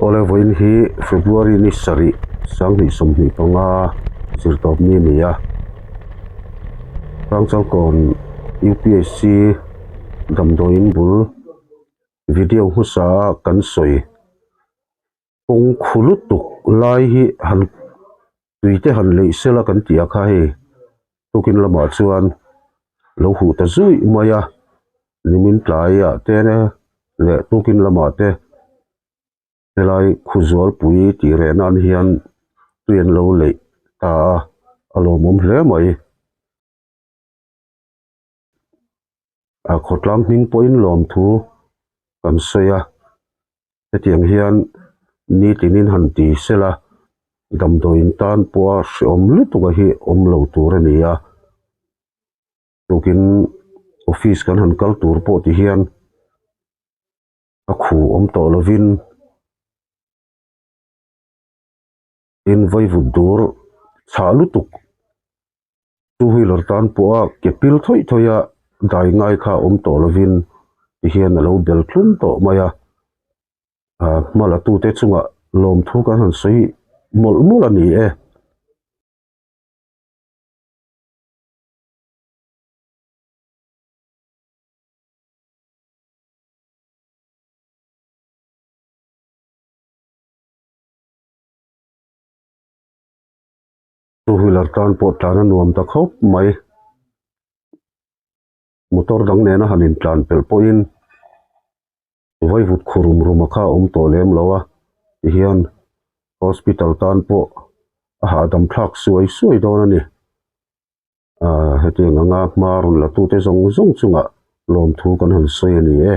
Awle vawiin hi February ni sarih sanghnih 25 zirtawp ni a ni a, Hrangchalkawn UPSC damdawiin bul video hmasa a kan sawi kawng khu lutuk lai hi han tui te han leih sela kan tih a kha hei tukin lamah chuan lo huh ta zuih mai a nimin tlaiah te leh tukin lamah te helai khuzualpui tih reh nan hian tui an lo leih ta a a lawmawm hle mai. A khawtlang hming pawhin lawmthu kan sawi a hetiang hian nitinin han ti sela damdawiin tan pawha hrehawm lutuk a hi awm lo tur a ni a tukin office kan han kal tur pawh ti hian a khu awm tawh lovin. Tin vaivut dur chhah lutuk two wheeler tan pawha ke pil thawih thawih a dai ngai kha awm tawh lovin tihian a lo bel tlum tawh mai a ah hma la tute chungah lawmthu kan han sawi mawlh mawlh a ni e. Two wheeler tan pawh tlan a nuam ta khawp mai motor dang nena han intlan pelh pawhin vaivut khu rum rum a kha a awm tawh lem lo a tihian hospital tan pawh a hahdam thlak suai suai dawn a ni ahh hetiang anga hma rawn la tute zawng zawng chungah lawmthu kan han sawi a ni e.